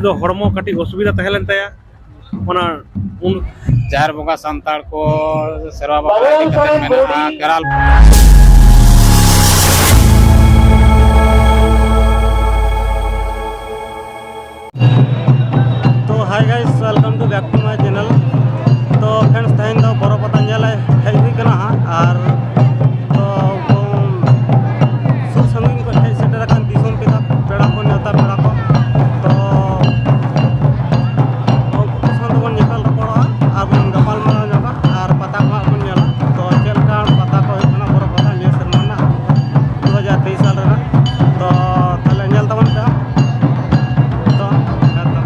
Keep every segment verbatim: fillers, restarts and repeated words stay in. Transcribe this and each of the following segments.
ᱫᱚ ᱦᱚᱲᱢᱚ ᱠᱟᱹᱴᱤᱡ ᱚᱥᱩᱵᱤᱫᱷᱟ ᱛᱟᱦᱮᱸ ᱞᱮᱱ ᱛᱟᱭᱟ, ᱚᱱᱟ ᱩᱱ ᱡᱟᱦᱮᱨ ᱵᱚᱸᱜᱟ ᱥᱟᱱᱛᱟᱲ ᱠᱚ ᱥᱮᱨᱣᱟ ᱵᱟᱯᱞᱟ ᱤᱫᱤ ᱠᱟᱛᱮ ᱢᱮᱱᱟᱜᱼᱟ, ᱠᱮᱨᱟᱞ᱾ ᱛᱚ hi guys, welcome to back to my channel. ᱛᱚ friends, ᱛᱮᱦᱮᱧ ᱫᱚ ᱵᱚᱨᱚ ᱯᱟᱛᱟ ᱧᱮᱞ ᱦᱮᱡ ᱦᱩᱭ ᱠᱟᱱᱟ ᱦᱟᱸᱜ, ᱟᱨ ᱛᱚ ᱥᱩᱨ ᱥᱟᱺᱜᱤᱧ ᱠᱷᱚᱱ ᱦᱮᱡ ᱥᱮᱴᱮᱨ ᱟᱠᱟᱱ ᱫᱤᱥᱚᱢ ᱯᱮᱲᱟ, ᱯᱮᱲᱟ ᱠᱚ, ᱱᱮᱣᱛᱟ ᱯᱮᱲᱟ ᱠᱚ᱾ ᱛᱚ ᱩᱱᱠᱩ ᱠᱚ ᱥᱟᱶ ᱛᱮᱵᱚᱱ ᱧᱮᱯᱮᱞ ᱨᱚᱯᱚᱲᱚᱜᱼᱟ ᱟᱨ ᱵᱚᱱ ᱜᱟᱯᱟᱞ ᱢᱟᱨᱟᱣ ᱧᱚᱜᱟ, ᱟᱨ ᱯᱟᱛᱟ ᱠᱚ ᱦᱟᱸᱜ ᱵᱚᱱ ᱧᱮᱞᱟ᱾ ᱛᱚ ᱪᱮᱫ ᱞᱮᱠᱟ ᱯᱟᱛᱟ ᱠᱚ ᱦᱩᱭᱩᱜ ᱠᱟᱱᱟ ᱵᱚᱨᱚ ᱯᱟᱛᱟ ᱱᱤᱭᱟᱹ ᱥᱮᱨᱢᱟ ᱨᱮᱱᱟᱜ, ᱫᱩ ᱦᱟᱡᱟᱨ ᱛᱮᱭᱤᱥ ᱥᱟᱞ ᱨᱮᱱᱟᱜ? ᱛᱚ ᱛᱟᱦᱞᱮ ᱧᱮᱞ ᱛᱟᱵᱚᱱ ᱯᱮ ᱦᱟᱸᱜ᱾ ᱛᱚ ᱦᱮᱸ ᱛᱚ᱾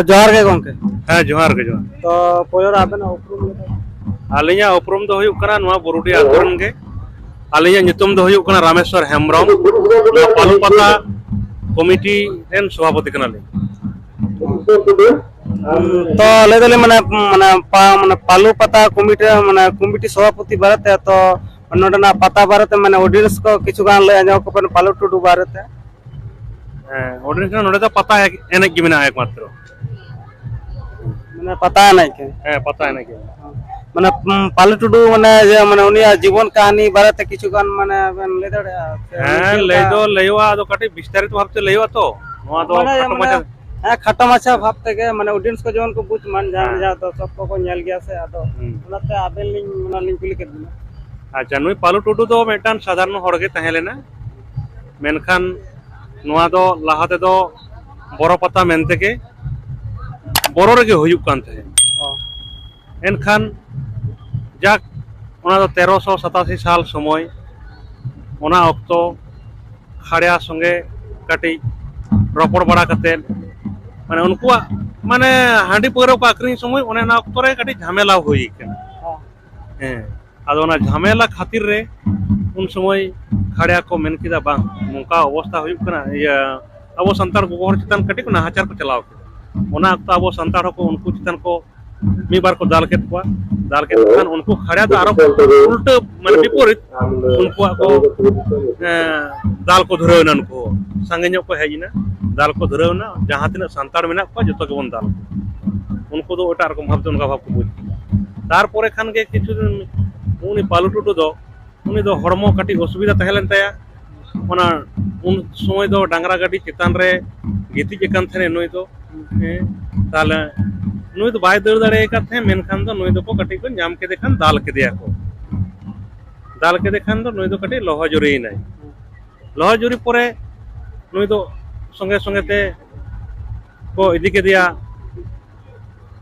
ᱡᱚᱦᱟᱨ ᱜᱮ ᱜᱚᱝᱠᱮ᱾ ᱦᱮᱸ, ᱡᱚᱦᱟᱨ ᱜᱮ, ᱡᱚᱦᱟᱨ᱾ ᱛᱚ, ᱯᱳᱭᱞᱳ ᱨᱮ ᱟᱵᱮᱱᱟᱜ ᱩᱯᱨᱩᱢ ᱞᱮᱠᱟ? ᱟᱹᱞᱤᱧᱟᱜ ᱩᱯᱨᱩᱢ ᱫᱚ ᱦᱩᱭᱩᱜ ᱠᱟᱱᱟ ᱱᱚᱣᱟ ᱵᱩᱨᱩᱰᱤ ᱟᱹᱛᱩ ᱨᱮᱱ ᱜᱮ᱾ ᱟᱹᱞᱤᱧᱟᱜ ᱧᱩᱛᱩᱢ ᱫᱚ ᱦᱩᱭᱩᱜ ᱠᱟᱱᱟ ᱨᱟᱢᱮᱥᱣᱚᱨ ᱦᱮᱢᱵᱨᱚᱢ, ᱱᱚᱣᱟ ᱯᱟᱞᱩ ᱯᱟᱛᱟ ᱠᱚᱢᱤᱴᱤ ᱨᱮᱱ ᱥᱚᱵᱷᱟᱯᱚᱛᱤ ᱠᱟᱱᱟᱞᱤᱧ᱾ ᱛᱚ, ᱞᱟᱹᱭ ᱫᱟᱞᱤᱧ, ᱢᱟᱱᱮ, ᱢᱟᱱᱮ, ᱯᱟ-, ᱢᱟᱱᱮ, ᱯᱟᱞᱩ ᱯᱟᱛᱟ ᱠᱚᱢᱤᱴᱤ ᱨᱮ, ᱢᱟᱱᱮ, ᱠᱚᱢᱤᱴᱤ ᱥᱚᱵᱷᱟᱯᱚᱛᱤ ᱵᱟᱨᱮᱛᱮ, ᱛᱚ, ᱱᱚᱰᱮᱱᱟᱜ ᱯᱟᱛᱟ ᱵᱟᱨᱮᱛᱮ, ᱢᱟᱱᱮ, ᱚᱰᱤᱭᱮᱱᱥ ᱠᱚ ᱠᱤᱪᱷᱩ ᱜᱟᱱ ᱞᱟᱹᱭ ᱟᱸᱡᱚᱢ ᱟᱠᱚ ᱵᱮᱱ, ᱯᱟᱞᱩ ᱴᱩᱰᱩ ᱵᱟᱨᱮᱛᱮ᱾ ᱦᱮᱸ, ᱚᱰᱤᱭᱮᱱᱥ ᱨᱮ ᱱᱚᱰᱮ ᱫᱚ ᱯᱟᱛᱟ ᱮᱱᱮᱡ ᱜᱮ ᱢᱮᱱᱟᱜᱼᱟ ᱮᱠᱢᱟᱛᱨᱚ᱾ ᱢᱟᱱᱮ, ᱯᱟᱛᱟ ᱮᱱᱮᱡ ᱜᱮ? ᱦᱮᱸ, ᱯᱟᱛᱟ ᱮᱱᱮᱡ ᱜᱮ᱾ ᱢᱟᱱᱮ, ᱩᱢ, ᱯᱟᱞᱩ ᱴᱩᱰᱩ, ᱢᱟᱱᱮ, ᱡᱮ, ᱢᱟᱱᱮ, ᱩᱱᱤᱭᱟᱜ ᱡᱤᱵᱚᱱ ᱠᱟᱹᱦᱱᱤ ᱵᱟᱨᱮᱛᱮ ᱠᱤᱪᱷᱩ ᱜᱟᱱ, ᱢᱟᱱᱮ, ᱵᱮᱱ ᱞᱟᱹᱭ ᱫᱟᱲᱮᱭᱟᱜᱼᱟ? ᱥᱮ ᱩᱱᱤ ᱦᱮᱸ, ᱪᱮᱫ ᱞᱟᱹᱭ ᱞᱮᱠᱟ? ᱫᱚ ᱞᱟᱹᱭᱚᱜᱼᱟ, ᱟᱫᱚ ᱠᱟᱹᱴᱤᱡ ᱵᱤᱥᱛᱟᱨᱤᱛ ᱵᱷᱟᱵᱛᱮ ᱞᱟᱹᱭᱚᱜᱼᱟ ᱛᱚ᱾ ᱱᱚᱣᱟ ᱫᱚ ᱢᱟᱱᱮ, ᱠᱷᱟᱴᱚ ᱢᱟᱱᱮ, ᱢᱟᱪᱷᱟ᱾ ᱦᱮᱸ, ᱠᱷᱟᱴᱚ ᱢᱟᱪᱷᱟ ᱵᱷᱟᱵ ᱛᱮᱜᱮ, ᱢᱟᱱᱮ, ᱚᱰᱤᱭᱮᱱᱥ ᱠᱚ ᱡᱮᱢᱚᱱ ᱠᱚ ᱵᱩᱡᱽ ᱢᱟ, ᱡᱟᱦᱟᱸ, ᱦᱮᱸ᱾ ᱡᱟᱦᱟᱸ ᱫᱚᱨᱥᱚᱠ ᱠᱚᱠᱚ ᱧᱮᱞ ᱜᱮᱭᱟ ᱥᱮ, ᱟᱫᱚ ᱦᱩᱸ᱾ ᱚᱱᱟᱛᱮ ᱟᱵᱮᱱ ᱞᱤᱧ, ᱚᱱᱟ ᱞᱤᱧ ᱠᱩᱞᱤ ᱠᱮᱫ ᱵᱮᱱᱟ᱾ ᱟᱪᱪᱷᱟ, ᱱᱩᱭ ᱯᱟᱞᱩ ᱴᱩᱰᱩ ᱫᱚ ᱢᱤᱫᱴᱟᱝ ᱥᱟᱫᱷᱟᱨᱚᱱ ᱦᱚᱲ ᱜᱮ ᱛᱟᱦᱮᱸ ᱞᱮᱱᱟ, ᱢᱮᱱᱠᱷᱟᱱ ᱱᱚᱣᱟ ᱫᱚ ᱞᱟᱦᱟ ᱛᱮᱫᱚ ᱵᱚᱨᱚ ᱯᱟᱛᱟ ᱢᱮᱱᱛᱮ ᱜᱮ ᱵᱚᱨᱚ ᱨᱮᱜᱮ ᱦᱩᱭᱩᱜ ᱠᱟᱱ ᱛᱟᱦᱮᱸᱫ᱾ ᱚ᱾ ᱮᱱᱠᱷᱟᱱ ᱡᱟᱠ, ᱚᱱᱟ ᱫᱚ ᱛᱮᱨᱚᱥᱚ ᱥᱟᱛᱟᱥᱤ ᱥᱟᱞ ᱥᱚᱢᱚᱭ, ᱚᱱᱟ ᱚᱠᱛᱚ ᱠᱷᱟᱲᱭᱟ ᱥᱚᱸᱜᱮ ᱠᱟᱹᱴᱤᱡ ᱨᱚᱯᱚᱲ ᱵᱟᱲᱟ ᱠᱟᱛᱮᱫ, ᱢᱟᱱᱮ, ᱩᱱᱠᱩᱣᱟᱜ, ᱢᱟᱱᱮ, ᱦᱟᱺᱰᱤ ᱯᱟᱹᱣᱨᱟᱹ ᱠᱚ ᱟᱹᱠᱷᱨᱤᱧ ᱥᱚᱢᱚᱭ ᱚᱱᱮ ᱚᱱᱟ ᱚᱠᱛᱚ ᱨᱮ ᱠᱟᱹᱴᱤᱡ ᱡᱷᱟᱢᱮᱞᱟ ᱦᱩᱭ ᱠᱟᱱᱟ᱾ ᱚ᱾ ᱦᱮᱸ, ᱟᱫᱚ ᱚᱱᱟ ᱡᱷᱟᱢᱮᱞᱟ ᱠᱷᱟᱹᱛᱤᱨ ᱨᱮ ᱩᱱ ᱥᱚᱢᱚᱭ ᱠᱷᱟᱲᱭᱟ ᱠᱚ ᱢᱮᱱ ᱠᱮᱫᱟ, "ᱵᱟᱝ, ᱱᱚᱝᱠᱟ ᱚᱵᱚᱥᱛᱟ ᱦᱩᱭᱩᱜ ᱠᱟᱱᱟ, ᱤᱭᱟᱹ, ᱟᱵᱚ ᱥᱟᱱᱛᱟᱲ ᱜᱚᱜᱚ ᱦᱚᱲ ᱪᱮᱛᱟᱱ ᱠᱟᱹᱴᱤᱡ ᱠᱚ ᱱᱟᱦᱟᱪᱟᱨ ᱠᱚ ᱪᱟᱞᱟᱣ ᱠᱮᱫᱟ, ᱚᱱᱟ ᱚᱠᱛᱚ ᱟᱵᱚ ᱥᱟᱱᱛᱟᱲ ᱦᱚᱸᱠᱚ ᱩᱱᱠᱩ ᱪᱮᱛᱟᱱ ᱠᱚ ᱢᱤᱫ ᱵᱟᱨ ᱠᱚ ᱫᱟᱞ ᱠᱮᱫ ᱠᱚᱣᱟ, ᱫᱟᱞ ᱠᱮᱫ ᱠᱚ ᱠᱷᱟᱱ ᱩᱱᱠᱩ ᱠᱷᱟᱲᱭᱟ ᱫᱚ ᱟᱨᱚ ᱩᱞᱴᱟᱹ, ᱢᱟᱱᱮ, ᱵᱤᱯᱚᱨᱤᱛ ᱩᱱᱠᱩᱣᱟᱜ ᱠᱚ, ᱮᱸ, ᱫᱟᱞ ᱠᱚ ᱫᱷᱩᱨᱟᱹᱣ ᱮᱱᱟ, ᱱᱩᱠᱩ ᱦᱚᱸ ᱥᱟᱸᱜᱮ ᱧᱚᱜ ᱠᱚ ᱦᱮᱡ ᱮᱱᱟ, ᱫᱟᱞ ᱠᱚ ᱫᱷᱩᱨᱟᱹᱣ ᱮᱱᱟ, ᱡᱟᱦᱟᱸ ᱛᱤᱱᱟᱹᱜ ᱥᱟᱱᱛᱟᱲ ᱢᱮᱱᱟᱜ ᱠᱚᱣᱟ ᱡᱚᱛᱚ ᱜᱮᱵᱚᱱ ᱫᱟᱞ ᱠᱚᱣᱟ᱾ ᱩᱱᱠᱩ ᱫᱚ ᱮᱴᱟᱜ ᱨᱚᱠᱚᱢ ᱵᱷᱟᱵᱽᱛᱮ ᱚᱱᱠᱟ ᱵᱷᱟᱵᱽ ᱠᱚ ᱵᱩᱡᱽ ᱠᱮᱫᱟ᱾ ᱛᱟᱨᱯᱚᱨᱮ ᱠᱷᱟᱱ ᱜᱮ ᱠᱤᱪᱷᱩ ᱫᱤᱱ ᱩᱱᱤ ᱯᱟᱞᱩ ᱴᱩᱰᱩ ᱫᱚ, ᱩᱱᱤ ᱫᱚ ᱦᱚᱲᱢᱚ ᱠᱟᱹᱴᱤᱡ ᱚᱥᱩᱵᱤᱫᱷᱟ ᱛᱟᱦᱮᱸ ᱞᱮᱱ ᱛᱟᱭᱟ, ᱚᱱᱟ ᱩᱱ ᱥᱚᱢᱚᱭ ᱫᱚ ᱰᱟᱝᱨᱟ ᱜᱟᱹᱰᱤ ᱪᱮᱛᱟᱱ ᱨᱮ ᱜᱤᱛᱤᱡ ᱟᱠᱟᱱ ᱛᱟᱦᱮᱱᱟᱭ ᱱᱩᱭ ᱫᱚ᱾ ᱦᱮᱸ, ᱛᱟᱦᱞᱮ ᱱᱩᱭ ᱫᱚ ᱵᱟᱭ ᱫᱟᱹᱲ ᱫᱟᱲᱮ ᱟᱠᱟᱫ ᱛᱟᱦᱮᱸᱫ, ᱢᱮᱱᱠᱷᱟᱱ ᱫᱚ ᱱᱩᱭ ᱫᱚᱠᱚ ᱠᱟᱹᱴᱤᱡ ᱠᱚ ᱧᱟᱢ ᱠᱮᱫᱮ ᱠᱷᱟᱱ ᱫᱟᱞ ᱠᱮᱫᱮᱭᱟ ᱠᱚ᱾ ᱫᱟᱞ ᱠᱮᱫᱮ ᱠᱷᱟᱱ ᱫᱚ ᱱᱩᱭ ᱫᱚ ᱠᱟᱹᱴᱤᱡ ᱞᱚᱦᱚᱡᱩᱨᱤᱭᱮᱱᱟᱭ᱾ ᱞᱚᱦᱚᱡᱩᱨᱤ ᱯᱚᱨᱮ ᱱᱩᱭ ᱫᱚ ᱥᱚᱸᱜᱮ ᱥᱚᱸᱜᱮ ᱛᱮ ᱠᱚ ᱤᱫᱤ ᱠᱮᱫᱮᱭᱟ,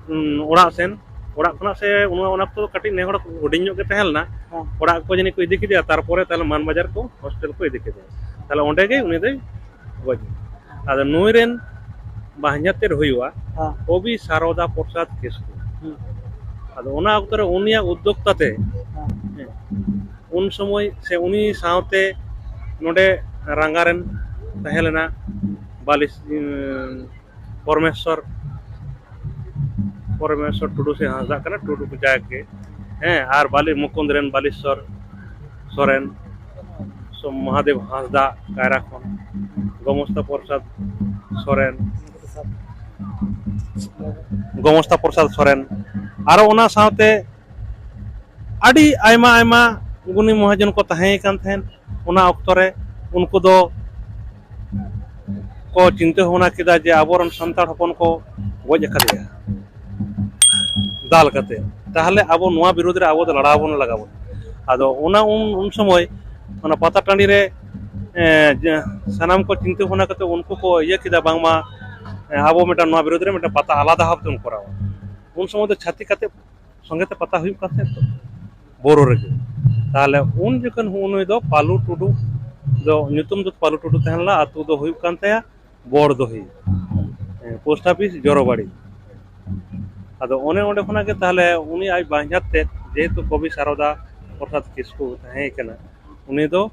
ᱩᱸ, ᱚᱲᱟᱜ ᱥᱮᱱ᱾ ᱚᱲᱟᱜ ᱠᱷᱚᱱᱟᱜ ᱥᱮ ᱚᱱᱟ, ᱚᱱᱟ ᱚᱠᱛᱚ ᱫᱚ ᱠᱟᱹᱴᱤᱡ ᱱᱮ ᱦᱚᱲ ᱦᱩᱰᱤᱧ ᱧᱚᱜ ᱜᱮ ᱛᱟᱦᱮᱸ ᱞᱮᱱᱟ᱾ ᱦᱮᱸ᱾ ᱚᱲᱟᱜ ᱠᱚ ᱡᱟᱹᱱᱤᱡ ᱠᱚ ᱤᱫᱤ ᱠᱮᱫᱮᱭᱟ, ᱛᱟᱨᱯᱚᱨᱮ ᱛᱟᱦᱞᱮ ᱢᱟᱱᱵᱟᱡᱟᱨ ᱠᱚ ᱦᱚᱥᱴᱮᱞ ᱠᱚ ᱤᱫᱤ ᱠᱮᱫᱮᱭᱟ᱾ ᱛᱟᱦᱞᱮ ᱚᱸᱰᱮ ᱜᱮ ᱩᱱᱤ ᱫᱚᱭ ᱜᱚᱡ ᱮᱱᱟ᱾ ᱟᱫᱚ ᱱᱩᱭ ᱨᱮᱱ ᱵᱟᱦᱧᱟᱨ ᱛᱮᱫ ᱦᱩᱭᱩᱜᱼᱟ, ᱦᱮᱸ᱾ ᱠᱚᱵᱤ ᱥᱟᱨᱚᱫᱟ ᱯᱨᱚᱥᱟᱫᱽ ᱠᱤᱥᱠᱩ᱾ ᱦᱩᱸ᱾ ᱟᱫᱚ ᱚᱱᱟ ᱚᱠᱛᱚ ᱨᱮ ᱩᱱᱤᱭᱟᱜ ᱩᱫᱽᱫᱳᱠᱛᱟ ᱛᱮ, ᱦᱮᱸ᱾ ᱦᱮᱸ, ᱩᱱ ᱥᱚᱢᱚᱭ ᱥᱮ ᱩᱱᱤ ᱥᱟᱶᱛᱮ ᱱᱚᱰᱮ ᱨᱟᱸᱜᱟ ᱨᱮᱱ ᱛᱟᱦᱮᱸ ᱞᱮᱱᱟ ᱵᱟᱞᱤᱥ-, ᱩᱸ, ᱯᱚᱨᱢᱮᱥᱥᱚᱨ, ᱯᱚᱨᱢᱮᱥᱥᱚᱨ ᱴᱩᱰᱩ ᱥᱮ ᱦᱟᱸᱥᱫᱟᱜ ᱠᱟᱱᱟ, ᱴᱩᱰᱩ ᱠᱚ ᱡᱟᱠ ᱜᱮ᱾ ᱦᱮᱸ, ᱟᱨ ᱵᱟᱞᱤ ᱢᱩᱠᱩᱸᱫ ᱨᱮᱱ ᱵᱟᱞᱤᱥᱥᱚᱨ ᱥᱚᱨᱮᱱ, ᱥᱚ-, ᱢᱚᱦᱟᱫᱮᱵ ᱦᱟᱸᱥᱫᱟᱜ ᱠᱟᱭᱨᱟ ᱠᱷᱚᱱ, ᱜᱚᱢᱚᱥᱛᱟ ᱯᱨᱚᱥᱟᱫᱽ ᱥᱚᱨᱮᱱ, ᱜᱚᱢᱚᱥᱛᱟ ᱯᱨᱚᱥᱟᱫᱽ ᱥᱚᱨᱮᱱ, ᱟᱨᱚ ᱚᱱᱟ ᱥᱟᱶᱛᱮ ᱟᱹᱰᱤ ᱟᱭᱢᱟ ᱟᱭᱢᱟ ᱜᱩᱱᱤ ᱢᱚᱦᱟᱡᱚᱱ ᱠᱚ ᱛᱟᱦᱮᱸ ᱠᱟᱱ ᱛᱟᱦᱮᱸᱫ᱾ ᱚᱱᱟ ᱚᱠᱛᱚ ᱨᱮ ᱩᱱᱠᱩ ᱫᱚ ᱠᱚ ᱪᱤᱱᱛᱟᱹ ᱵᱷᱟᱵᱽᱱᱟ ᱠᱮᱫᱟ ᱡᱮ ᱟᱵᱚᱨᱮᱱ ᱥᱟᱱᱛᱟᱲ ᱦᱚᱯᱚᱱ ᱠᱚ ᱜᱚᱡ ᱟᱠᱟᱫᱮᱭᱟ ᱫᱟᱞ ᱠᱟᱛᱮ, ᱛᱟᱦᱚᱞᱮ ᱟᱵᱚ ᱱᱚᱣᱟ ᱵᱤᱨᱩᱫᱽ ᱨᱮ ᱟᱵᱚ ᱫᱚ ᱞᱟᱲᱟᱣ ᱵᱚᱱ ᱞᱟᱜᱟᱣ ᱵᱚᱱᱟ᱾ ᱟᱫᱚ ᱚᱱᱟ ᱩᱱ, ᱩᱱ ᱥᱚᱢᱚᱭ ᱚᱱᱟ ᱯᱟᱛᱟ ᱴᱟᱺᱰᱤ ᱨᱮ, ᱮ, ᱡᱮ ᱥᱟᱱᱟᱢ ᱠᱚ ᱪᱤᱱᱛᱟᱹ ᱵᱷᱟᱵᱽᱱᱟ ᱠᱟᱛᱮ ᱩᱱᱠᱩ ᱠᱚ ᱤᱭᱟᱹ ᱠᱮᱫᱟ, ᱵᱟᱝᱢᱟ, ᱮ, ᱟᱵᱚ ᱢᱤᱫᱴᱟᱝ ᱱᱚᱣᱟ ᱵᱤᱨᱩᱫᱽ ᱨᱮ ᱢᱤᱫᱴᱟᱝ ᱯᱟᱛᱟ ᱟᱞᱟᱫᱟ ᱵᱷᱟᱵᱽ ᱛᱮᱵᱚᱱ ᱠᱚᱨᱟᱣᱟ᱾ ᱩᱱ ᱥᱚᱢᱚᱭ ᱫᱚ ᱪᱷᱟᱹᱛᱤᱠ ᱠᱟᱛᱮ ᱥᱚᱸᱜᱮ ᱛᱮ ᱯᱟᱛᱟ ᱦᱩᱭᱩᱜ ᱠᱟᱱ ᱛᱟᱦᱮᱸᱫ ᱛᱚ, ᱵᱳᱨᱳ ᱨᱮᱜᱮ᱾ ᱛᱟᱦᱚᱞᱮ ᱩᱱ ᱡᱚᱠᱷᱚᱱ ᱦᱚᱸ ᱱᱩᱭ ᱫᱚ ᱯᱟᱞᱩ ᱴᱩᱰᱩ ᱫᱚ, ᱧᱩᱛᱩᱢ ᱫᱚ ᱯᱟᱞᱩ ᱴᱩᱰᱩ ᱛᱟᱦᱮᱸ ᱞᱮᱱᱟ, ᱟᱹᱛᱩ ᱫᱚ ᱦᱩᱭᱩᱜ ᱠᱟᱱ ᱛᱟᱭᱟ ᱵᱚᱲᱫᱚᱦᱤ, ᱦᱮᱸ, ᱯᱳᱥᱴ ᱚᱯᱷᱤᱥ ᱡᱚᱨᱚᱵᱟᱲᱤ᱾ ᱟᱫᱚ ᱚᱱᱮ ᱚᱸᱰᱮ ᱠᱷᱚᱱᱟᱜ ᱜᱮ ᱛᱟᱦᱚᱞᱮ ᱩᱱᱤ ᱟᱡ ᱵᱟᱧᱦᱟᱨ ᱛᱮ, ᱡᱮᱦᱮᱛᱩ ᱠᱚᱵᱤ ᱥᱟᱨᱚᱫᱟ ᱯᱨᱚᱥᱟᱫᱽ ᱠᱤᱥᱠᱩ ᱛᱟᱦᱮᱸ ᱠᱟᱱᱟ, ᱩᱱᱤ ᱫᱚ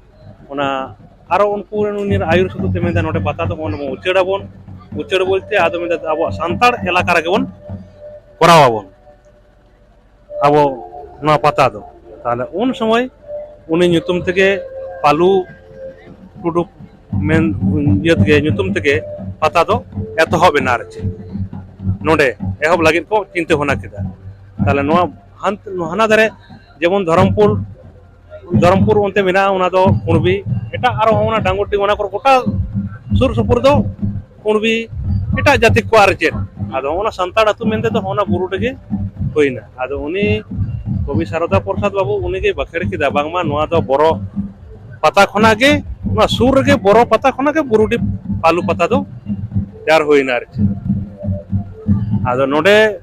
ᱚᱱᱟ ᱟᱨᱚ ᱩᱱᱠᱩ ᱨᱮᱱ ᱩᱱᱤ ᱟᱹᱭᱩᱨ ᱥᱩᱛᱩᱜ ᱛᱮ ᱢᱮᱱᱫᱟ, ᱱᱚᱰᱮ ᱯᱟᱛᱟ ᱫᱚ ᱵᱚᱱ ᱩᱪᱟᱹᱲᱟᱵᱚᱱ, ᱩᱪᱟᱹᱲ ᱵᱚᱞᱛᱮ ᱟᱫᱚ ᱢᱮᱱᱫᱟ ᱟᱵᱚᱣᱟᱜ ᱥᱟᱱᱛᱟᱲ ᱮᱞᱟᱠᱟ ᱨᱮᱜᱮ ᱵᱚᱱ ᱠᱚᱨᱟᱣᱟᱵᱚᱱ ᱟᱵᱚ ᱱᱚᱣᱟ ᱯᱟᱛᱟ ᱫᱚ᱾ ᱛᱟᱦᱚᱞᱮ ᱩᱱ ᱥᱚᱢᱚᱭ ᱩᱱᱤ ᱧᱩᱛᱩᱢ ᱛᱮᱜᱮ, ᱯᱟᱞᱩ ᱴᱩᱰᱩ ᱢᱮᱱ ᱤᱭᱟᱹ ᱛᱮᱜᱮ, ᱧᱩᱛᱩᱢ ᱛᱮᱜᱮ ᱯᱟᱛᱟ ᱫᱚ ᱮᱛᱚᱦᱚᱵ ᱮᱱᱟ ᱟᱨ ᱪᱮᱫ, ᱱᱚᱰᱮ ᱮᱦᱚᱵ ᱞᱟᱹᱜᱤᱫ ᱠᱚ ᱪᱤᱱᱛᱟᱹ ᱵᱷᱟᱵᱽᱱᱟ ᱠᱮᱫᱟ᱾ ᱛᱟᱦᱚᱞᱮ ᱱᱚᱣᱟ ᱦᱟᱱ-, ᱦᱟᱱᱟ ᱫᱷᱟᱨᱮ ᱡᱮᱢᱚᱱ ᱫᱷᱚᱨᱚᱢᱯᱩᱨ, ᱫᱷᱚᱨᱚᱢᱯᱩᱨ ᱚᱱᱛᱮ ᱢᱮᱱᱟᱜᱼᱟ, ᱚᱱᱟ ᱫᱚ ᱠᱩᱬᱵᱤ, ᱮᱴᱟᱜ ᱟᱨᱚ ᱚᱱᱟ ᱰᱟᱝᱜᱚᱨᱰᱤ, ᱚᱱᱟ ᱠᱚᱨᱮ ᱜᱚᱴᱟ ᱥᱩᱨ ᱥᱩᱯᱩᱨ ᱫᱚ ᱠᱩᱬᱵᱤ, ᱮᱴᱟᱜ ᱡᱟᱹᱛᱤ ᱠᱚ ᱟᱨ ᱪᱮᱫ᱾ ᱟᱫᱚ ᱚᱱᱟ ᱥᱟᱱᱛᱟᱲ ᱟᱹᱛᱩ ᱢᱮᱱᱛᱮ ᱫᱚ ᱚᱱᱟ ᱵᱩᱨᱩᱰᱤ ᱜᱮ ᱦᱩᱭᱱᱟ᱾ ᱟᱫᱚ ᱩᱱᱤ ᱠᱚᱵᱤ ᱥᱟᱨᱚᱫᱟ ᱯᱨᱚᱥᱟᱫᱽ ᱵᱟᱵᱩ ᱩᱱᱤ ᱜᱮ ᱵᱟᱠᱷᱮᱲ ᱠᱮᱫᱟ, ᱵᱟᱝᱢᱟ ᱱᱚᱣᱟ ᱫᱚ ᱵᱚᱨᱚ ᱯᱟᱛᱟ ᱠᱷᱚᱱᱟᱜ ᱜᱮ, ᱱᱚᱣᱟ ᱥᱩᱨ ᱨᱮᱜᱮ ᱵᱚᱨᱚ ᱯᱟᱛᱟ ᱠᱷᱚᱱᱟᱜ ᱜᱮ ᱵᱩᱨᱩᱰᱤ ᱯᱟᱞᱩ ᱯᱟᱛᱟ ᱫᱚ ᱛᱮᱭᱟᱨ ᱦᱩᱭᱱᱟ ᱟᱨ ᱪᱮᱫ᱾ ᱟᱫᱚ ᱱᱚᱰᱮ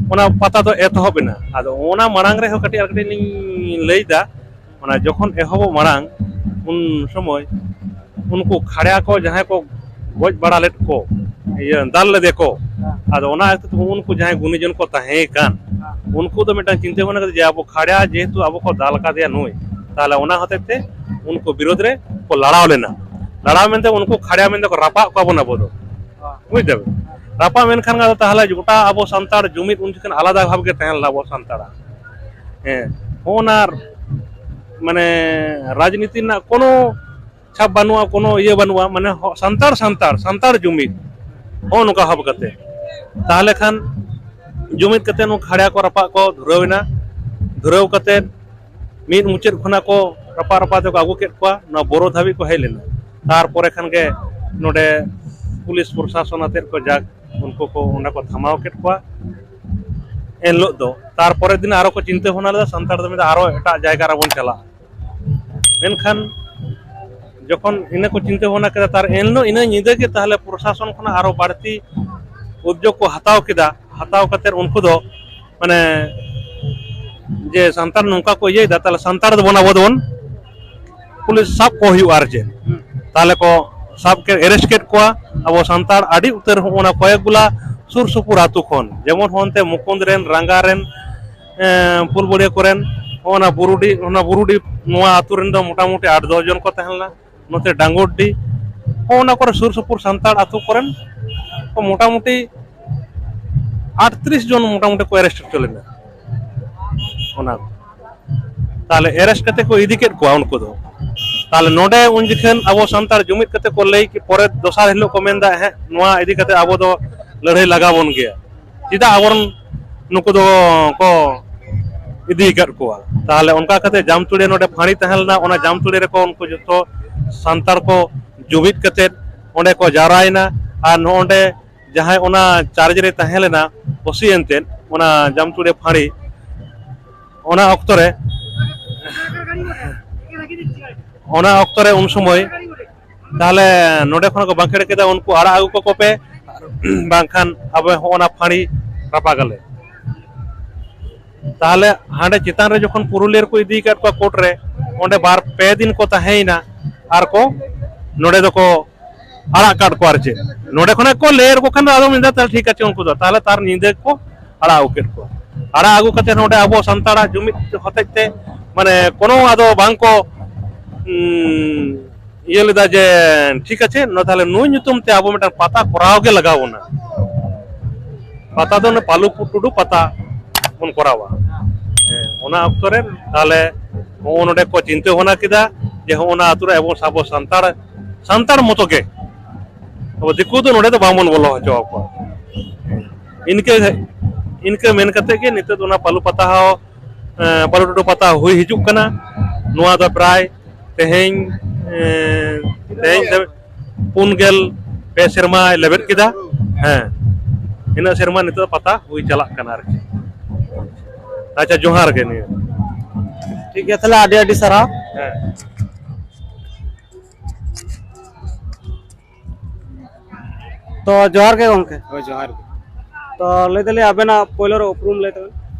ᱚᱱᱟ ᱯᱟᱛᱟ ᱫᱚ ᱮᱛᱚᱦᱚᱵ ᱮᱱᱟ᱾ ᱟᱫᱚ ᱚᱱᱟ ᱢᱟᱲᱟᱝ ᱨᱮᱦᱚᱸ ᱠᱟᱹᱴᱤᱡ ᱟᱨ ᱠᱟᱹᱴᱤᱡ ᱞᱤᱧ ᱞᱟᱹᱭᱫᱟ, ᱚᱱᱟ ᱡᱚᱠᱷᱚᱱ ᱮᱦᱚᱵᱚᱜ ᱢᱟᱲᱟᱝ ᱩᱱ ᱥᱚᱢᱚᱭ ᱩᱱᱠᱩ ᱠᱷᱟᱲᱭᱟ ᱠᱚ ᱡᱟᱦᱟᱸᱭ ᱠᱚ ᱜᱚᱡ ᱵᱟᱲᱟ ᱞᱮᱫ ᱠᱚ, ᱤᱭᱟᱹ ᱫᱟᱞ ᱞᱮᱫᱮ ᱠᱚ᱾ ᱟᱫᱚ ᱚᱱᱟ ᱚᱠᱛᱚ ᱛᱮ ᱩᱱᱠᱩ ᱡᱟᱦᱟᱸᱭ ᱜᱩᱱᱤᱡᱚᱱ ᱠᱚ ᱛᱟᱦᱮᱸ ᱠᱟᱱ, ᱩᱱᱠᱩ ᱫᱚ ᱢᱤᱫᱴᱟᱝ ᱪᱤᱱᱛᱟᱹ ᱵᱷᱟᱵᱽᱱᱟ ᱠᱟᱛᱮ ᱡᱮ ᱟᱵᱚ ᱠᱷᱟᱲᱭᱟ ᱡᱮᱦᱮᱛᱩ ᱟᱵᱚ ᱠᱚ ᱫᱟᱞ ᱠᱟᱫᱮᱭᱟ ᱱᱩᱭ, ᱛᱟᱦᱚᱞᱮ ᱚᱱᱟ ᱦᱚᱛᱮᱡ ᱛᱮ ᱩᱱᱠᱩ ᱵᱤᱨᱳᱫᱷ ᱨᱮ ᱠᱚ ᱞᱟᱲᱟᱣ ᱞᱮᱱᱟ᱾ ᱞᱟᱲᱟᱣ ᱢᱮᱱᱛᱮ ᱩᱱᱠᱩ ᱠᱷᱟᱲᱭᱟ ᱢᱮᱱᱛᱮ ᱠᱚ ᱨᱟᱯᱟᱜ ᱠᱚᱣᱟ ᱵᱚᱱ ᱟᱵᱚ ᱫᱚ, ᱵᱩᱡᱽ ᱫᱟᱵᱮᱱ? ᱨᱟᱯᱟᱜ ᱢᱮᱱᱠᱷᱟᱱ ᱟᱫᱚ ᱛᱟᱦᱚᱞᱮ ᱜᱚᱴᱟ ᱟᱵᱚ ᱥᱟᱱᱛᱟᱲ ᱡᱩᱢᱤᱫ ᱩᱱ ᱡᱚᱠᱷᱚᱱ ᱟᱞᱟᱫᱟ ᱵᱷᱟᱵᱽ ᱜᱮ ᱛᱟᱦᱮᱸ ᱞᱮᱱᱟ ᱟᱵᱚ ᱥᱟᱱᱛᱟᱲᱟᱜ᱾ ᱦᱮᱸ, ᱦᱚᱸᱜᱼᱚ ᱱᱟ ᱢᱟᱱᱮ ᱨᱟᱡᱽᱱᱤᱛᱤ ᱨᱮᱱᱟᱜ ᱠᱳᱱᱳ ᱪᱷᱟᱯ ᱵᱟᱹᱱᱩᱜᱼᱟ, ᱠᱳᱱᱳ ᱤᱭᱟᱹ ᱵᱟᱹᱱᱩᱜᱼᱟ, ᱢᱟᱱᱮ ᱦᱚ-, ᱥᱟᱱᱛᱟᱲ, ᱥᱟᱱᱛᱟᱲ, ᱥᱟᱱᱛᱟᱲ ᱡᱩᱢᱤᱫ, ᱦᱚᱸᱜᱼᱚ ᱱᱚᱝᱠᱟ ᱵᱷᱟᱵᱽ ᱠᱟᱛᱮ᱾ ᱛᱟᱦᱚᱞᱮ ᱠᱷᱟᱱ ᱡᱩᱢᱤᱫ ᱠᱟᱛᱮ ᱱᱩᱠᱩ ᱠᱷᱟᱲᱭᱟ ᱠᱚ ᱨᱟᱯᱟᱜ ᱠᱚ ᱫᱷᱩᱨᱟᱹᱣ ᱮᱱᱟ᱾ ᱫᱷᱩᱨᱟᱹᱣ ᱠᱟᱛᱮ ᱢᱤᱫ ᱢᱩᱪᱟᱹᱫ ᱠᱷᱚᱱᱟᱜ ᱠᱚ ᱨᱟᱯᱟᱜ ᱨᱟᱯᱟᱜ ᱛᱮᱠᱚ ᱟᱹᱜᱩ ᱠᱮᱫ ᱠᱚᱣᱟ, ᱱᱚᱣᱟ ᱵᱳᱨᱳ ᱫᱷᱟᱹᱵᱤᱡ ᱠᱚ ᱦᱮᱡ ᱞᱮᱱᱟ᱾ ᱛᱟᱨᱯᱚᱨᱮ ᱠᱷᱟᱱ ᱜᱮ ᱱᱚᱰᱮ ᱯᱩᱞᱤᱥ ᱯᱨᱚᱥᱟᱥᱚᱱ ᱟᱛᱮᱫ ᱠᱚ ᱡᱟᱠ ᱩᱱᱠᱩ ᱠᱚ ᱚᱸᱰᱮ ᱠᱚ ᱛᱷᱟᱢᱟᱣ ᱠᱮᱫ ᱠᱚᱣᱟ ᱮᱱ ᱦᱤᱞᱳᱜ ᱫᱚ᱾ ᱛᱟᱨᱯᱚᱨᱮᱨ ᱫᱤᱱ ᱟᱨᱚ ᱠᱚ ᱪᱤᱱᱛᱟᱹ ᱵᱷᱟᱵᱽᱱᱟ ᱞᱮᱫᱟ, ᱥᱟᱱᱛᱟᱲ ᱫᱚ ᱢᱮᱱᱫᱟ ᱟᱨᱚ ᱮᱴᱟᱜ ᱡᱟᱭᱜᱟ ᱨᱮᱵᱚᱱ ᱪᱟᱞᱟᱜᱼᱟ᱾ ᱢᱮᱱᱠᱷᱟᱱ ᱡᱚᱠᱷᱚᱱ ᱤᱱᱟᱹ ᱠᱚ ᱪᱤᱱᱛᱟᱹ ᱵᱷᱟᱵᱽᱱᱟ ᱠᱮᱫᱟ, ᱛᱟᱨ ᱮᱱ ᱦᱤᱞᱳᱜ ᱤᱱᱟᱹ ᱧᱤᱫᱟᱹ ᱜᱮ ᱛᱟᱦᱚᱞᱮ ᱯᱨᱚᱥᱟᱥᱚᱱ ᱠᱷᱚᱱᱟᱜ ᱟᱨᱚ ᱵᱟᱹᱲᱛᱤ ᱩᱫᱽᱡᱳᱜᱽ ᱠᱚ ᱦᱟᱛᱟᱣ ᱠᱮᱫᱟ᱾ ᱦᱟᱛᱟᱣ ᱠᱟᱛᱮᱫ ᱩᱱᱠᱩ ᱫᱚ ᱢᱟᱱᱮ ᱡᱮ ᱥᱟᱱᱛᱟᱲ ᱱᱚᱝᱠᱟ ᱠᱚ ᱤᱭᱟᱹᱭᱮᱫᱟ, ᱛᱟᱦᱚᱞᱮ ᱥᱟᱱᱛᱟᱲ ᱫᱚᱵᱚᱱ ᱟᱵᱚ ᱫᱚᱵᱚᱱ ᱯᱩᱞᱤᱥ ᱥᱟᱵ ᱠᱚ ᱦᱩᱭᱩᱜᱼᱟ ᱟᱨ ᱪᱮᱫ᱾ ᱛᱟᱦᱚᱞᱮ ᱠᱚ ᱥᱟᱵ ᱠᱮᱫ, ᱮᱨᱮᱥᱴ ᱠᱮᱫ ᱠᱚᱣᱟ ᱟᱵᱚ ᱥᱟᱱᱛᱟᱲ ᱟᱹᱰᱤ ᱩᱛᱟᱹᱨ ᱦᱚᱸᱜᱼᱚ ᱱᱟ ᱠᱚᱭᱮᱠ ᱜᱩᱞᱟ ᱥᱩᱨ ᱥᱩᱯᱩᱨ ᱟᱹᱛᱩ ᱠᱷᱚᱱ, ᱡᱮᱢᱚᱱ ᱦᱚᱱᱛᱮ ᱢᱩᱠᱩᱸᱫ ᱨᱮᱱ, ᱨᱟᱸᱜᱟ ᱨᱮᱱ, ᱮᱸ, ᱯᱷᱩᱞᱵᱟᱹᱲᱤᱭᱟᱹ ᱠᱚᱨᱮᱱ, ᱦᱚᱸᱜᱼᱚ ᱱᱟ ᱵᱩᱨᱩᱰᱤ, ᱚᱱᱟ ᱵᱩᱨᱩᱰᱤ ᱱᱚᱣᱟ ᱟᱹᱛᱩ ᱨᱮᱱ ᱫᱚ ᱢᱚᱴᱟᱢᱩᱴᱤ ᱟᱴ ᱫᱚᱥ ᱡᱚᱱ ᱠᱚ ᱛᱟᱦᱮᱸ ᱞᱮᱱᱟ᱾ ᱱᱚᱛᱮ ᱰᱟᱝᱜᱚᱨᱰᱤ, ᱦᱚᱸᱜᱼᱚ ᱱᱟ ᱠᱚᱨᱮ ᱥᱩᱨ ᱥᱩᱯᱩᱨ ᱥᱟᱱᱛᱟᱲ ᱟᱹᱛᱩ ᱠᱚᱨᱮᱱ ᱠᱚ ᱢᱚᱴᱟᱢᱩᱴᱤ ᱟᱴᱛᱨᱤᱥ ᱡᱚᱱ ᱢᱚᱴᱟᱢᱩᱴᱤ ᱠᱚ ᱮᱨᱮᱥᱴ ᱦᱚᱪᱚ ᱞᱮᱱᱟ᱾ ᱚᱱᱟ ᱛᱟᱦᱞᱮ ᱮᱨᱮᱥᱴ ᱠᱟᱛᱮ ᱠᱚ ᱤᱫᱤ ᱠᱮᱫ ᱠᱚᱣᱟ ᱩᱱᱠᱩ ᱫᱚ᱾ ᱛᱟᱦᱞᱮ ᱱᱚᱰᱮ ᱩᱱ ᱡᱚᱠᱷᱚᱱ ᱟᱵᱚ ᱥᱟᱱᱛᱟᱲ ᱡᱩᱢᱤᱫ ᱠᱟᱛᱮ ᱠᱚ ᱞᱟᱹᱭ ᱠᱮ-, ᱯᱚᱨᱮ ᱫᱚᱥᱟᱨ ᱦᱤᱞᱳᱜ ᱠᱚ ᱢᱮᱱᱫᱟ, "ᱦᱮᱸ, ᱱᱚᱣᱟ ᱤᱫᱤ ᱠᱟᱛᱮ ᱟᱵᱚ ᱫᱚ ᱞᱟᱹᱲᱦᱟᱹᱭ ᱞᱟᱜᱟᱣ ᱵᱚᱱ ᱜᱮᱭᱟ, ᱪᱮᱫᱟᱜ ᱟᱵᱚᱨᱮᱱ ᱱᱩᱠᱩ ᱫᱚ ᱠᱚ ᱤᱫᱤ ᱟᱠᱟᱫ ᱠᱚᱣᱟ?" ᱛᱟᱦᱞᱮ ᱚᱱᱠᱟ ᱠᱟᱛᱮ ᱡᱟᱢᱛᱩᱲᱤ ᱱᱚᱰᱮ ᱯᱷᱟᱹᱲᱤ ᱛᱟᱦᱮᱸ ᱞᱮᱱᱟ, ᱚᱱᱟ ᱡᱟᱢᱛᱩᱲᱤ ᱨᱮᱠᱚ ᱩᱱᱠᱩ ᱡᱚᱛᱚ ᱥᱟᱱᱛᱟᱲ ᱠᱚ ᱡᱩᱢᱤᱫ ᱠᱟᱛᱮ ᱚᱸᱰᱮ ᱠᱚ ᱡᱟᱣᱨᱟᱭᱮᱱᱟ᱾ ᱟᱨ ᱱᱚᱜᱼᱚᱸᱰᱮ ᱡᱟᱦᱟᱸᱭ ᱚᱱᱟ ᱪᱟᱨᱡᱽ ᱨᱮ ᱛᱟᱦᱮᱸ ᱞᱮᱱᱟ ᱳᱥᱤ ᱮᱱᱛᱮᱫ, ᱚᱱᱟ ᱡᱟᱢᱛᱩᱲᱤ ᱯᱷᱟᱹᱲᱤ, ᱚᱱᱟ ᱚᱠᱛᱚ ᱨᱮ, ᱚᱱᱟ ᱚᱠᱛᱚ ᱨᱮ ᱩᱱ ᱥᱚᱢᱚᱭ ᱛᱟᱦᱞᱮ ᱱᱚᱰᱮ ᱠᱷᱚᱱ ᱠᱚ ᱵᱟᱸᱠᱷᱮᱲ ᱠᱮᱫᱟ, "ᱩᱱᱠᱩ ᱟᱲᱟᱜ ᱟᱹᱜᱩ ᱠᱟᱠᱚ ᱯᱮ, ᱵᱟᱝᱠᱷᱟᱱ ᱟᱵᱚ ᱦᱚᱸᱜᱼᱚ ᱱᱟ ᱯᱷᱟᱹᱲᱤ ᱨᱟᱯᱟᱜᱟᱞᱮ᱾" ᱛᱟᱦᱞᱮ ᱦᱟᱸᱰᱮ ᱪᱮᱛᱟᱱ ᱨᱮ ᱡᱚᱠᱷᱚᱱ ᱯᱩᱨᱩᱞᱤᱭᱟᱹ ᱨᱮᱠᱚ ᱤᱫᱤ ᱟᱠᱟᱫ ᱠᱚᱣᱟ ᱠᱳᱨᱴ ᱨᱮ, ᱚᱸᱰᱮ ᱵᱟᱨ ᱯᱮ ᱫᱤᱱ ᱠᱚ ᱛᱟᱦᱮᱸᱭᱮᱱᱟ᱾ ᱟᱨ ᱠᱚ ᱱᱚᱰᱮ ᱫᱚᱠᱚ ᱟᱲᱟᱜ ᱠᱟᱫ ᱠᱚᱣᱟ ᱟᱨ ᱪᱮᱫ᱾ ᱱᱚᱰᱮ ᱠᱷᱚᱱᱟᱜ ᱠᱚ ᱞᱟᱹᱭ ᱟᱠᱚ ᱠᱷᱟᱱ ᱫᱚ ᱟᱫᱚ ᱢᱮᱱᱫᱟ, "ᱛᱟᱦᱞᱮ ᱴᱷᱤᱠ ᱟᱪᱷᱮ, ᱩᱱᱠᱩ ᱫᱚ ᱛᱟᱦᱞᱮ ᱛᱟᱨ ᱧᱤᱫᱟᱹ ᱠᱚ ᱟᱲᱟᱜ ᱟᱹᱜᱩ ᱠᱮᱫ ᱠᱚᱣᱟ᱾" ᱟᱲᱟᱜ ᱟᱹᱜᱩ ᱠᱟᱛᱮ ᱱᱚᱰᱮ ᱟᱵᱚ ᱥᱟᱱᱛᱟᱲᱟᱜ ᱡᱩᱢᱤᱫ ᱦᱚᱛᱮᱡ ᱛᱮ, ᱢᱟᱱᱮ, ᱠᱳᱱᱳ ᱟᱫᱚ ᱵᱟᱝ ᱠᱚ, ᱩᱸ, ᱤᱭᱟᱹ ᱞᱮᱫᱟ ᱡᱮ, "ᱴᱷᱤᱠ ᱟᱪᱷᱮ, ᱱᱚᱣᱟ ᱛᱟᱦᱞᱮ ᱱᱩᱭ ᱧᱩᱛᱩᱢ ᱛᱮ ᱟᱵᱚ ᱢᱤᱫᱴᱟᱝ ᱯᱟᱛᱟ ᱠᱚᱨᱟᱣ ᱜᱮ ᱞᱟᱜᱟᱣ ᱵᱚᱱᱟ᱾" ᱯᱟᱛᱟ ᱫᱚ ᱚᱱᱟ ᱯᱟᱞᱩ ᱴᱩᱰᱩ ᱯᱟᱛᱟ ᱵᱚᱱ ᱠᱚᱨᱟᱣᱟ᱾ ᱦᱮᱸ, ᱚᱱᱟ ᱚᱠᱛᱚ ᱨᱮ ᱛᱟᱦᱞᱮ ᱦᱚᱸᱜᱼᱚ ᱱᱚᱰᱮ ᱠᱚ ᱪᱤᱱᱛᱟᱹ ᱵᱷᱟᱵᱽᱱᱟ ᱠᱮᱫᱟ ᱡᱮ, ᱦᱚᱸᱜᱼᱚ ᱱᱟ ᱟᱛᱳ ᱨᱮ ᱟᱵᱚ, ᱟᱵᱚ ᱥᱟᱱᱛᱟᱲ, ᱥᱟᱱᱛᱟᱲ ᱢᱚᱛᱚ ᱜᱮ, ᱟᱵᱚ ᱫᱤᱠᱩ ᱫᱚ ᱱᱚᱰᱮ ᱫᱚ ᱵᱟᱝᱵᱚᱱ ᱵᱚᱞᱚ ᱦᱚᱪᱚ ᱟᱠᱚᱣᱟ᱾ ᱤᱱᱠᱟᱹ, ᱤᱱᱠᱟᱹ ᱢᱮᱱ ᱠᱟᱛᱮ ᱜᱮ ᱱᱤᱛᱚᱜ ᱫᱚ ᱚᱱᱟ ᱯᱟᱞᱩ ᱯᱟᱛᱟ ᱦᱚᱸ, ᱮᱸ, ᱯᱟᱞᱩ ᱴᱩᱰᱩ ᱯᱟᱛᱟ ᱦᱩᱭ ᱦᱤᱡᱩᱜ ᱠᱟᱱᱟ᱾ ᱱᱚᱣᱟ ᱫᱚ ᱯᱨᱟᱭ ᱛᱮᱦᱮᱧ, ᱮᱸ, ᱛᱮᱦᱮᱧ ᱫᱷᱟᱹᱵᱤᱡ ᱯᱩᱱ ᱜᱮᱞ ᱯᱮ ᱥᱮᱨᱢᱟᱭ ᱞᱮᱵᱮᱫ ᱠᱮᱫᱟ᱾ ᱦᱮᱸ, ᱤᱱᱟᱹᱜ ᱥᱮᱨᱢᱟ ᱱᱤᱛᱚᱜ ᱯᱟᱛᱟ ᱦᱩᱭ ᱪᱟᱞᱟᱜ ᱠᱟᱱᱟ ᱟᱨᱠᱤ᱾ ᱟᱪᱪᱷᱟ, ᱡᱚᱦᱟᱨ ᱜᱮ ᱱᱤᱭᱟᱹ᱾ ᱴᱷᱤᱠ ᱜᱮᱭᱟ, ᱛᱟᱦᱞᱮ ᱟᱹᱰᱤ ᱟᱹᱰᱤ ᱥᱟᱨᱦᱟᱣ᱾ ᱦᱮᱸ᱾ ᱛᱚ, ᱡᱚᱦᱟᱨ ᱜᱮ ᱜᱚᱢᱠᱮ᱾ ᱦᱳᱭ, ᱡᱚᱦᱟᱨ ᱜᱮ᱾ ᱛᱚ, ᱞᱟᱹᱭ ᱫᱟᱞᱤᱧ ᱟᱵᱮᱱᱟᱜ ᱯᱳᱭᱞᱳ ᱨᱮ ᱩᱯᱨᱩᱢ ᱞᱟᱹᱭ ᱛᱟᱵᱮᱱ᱾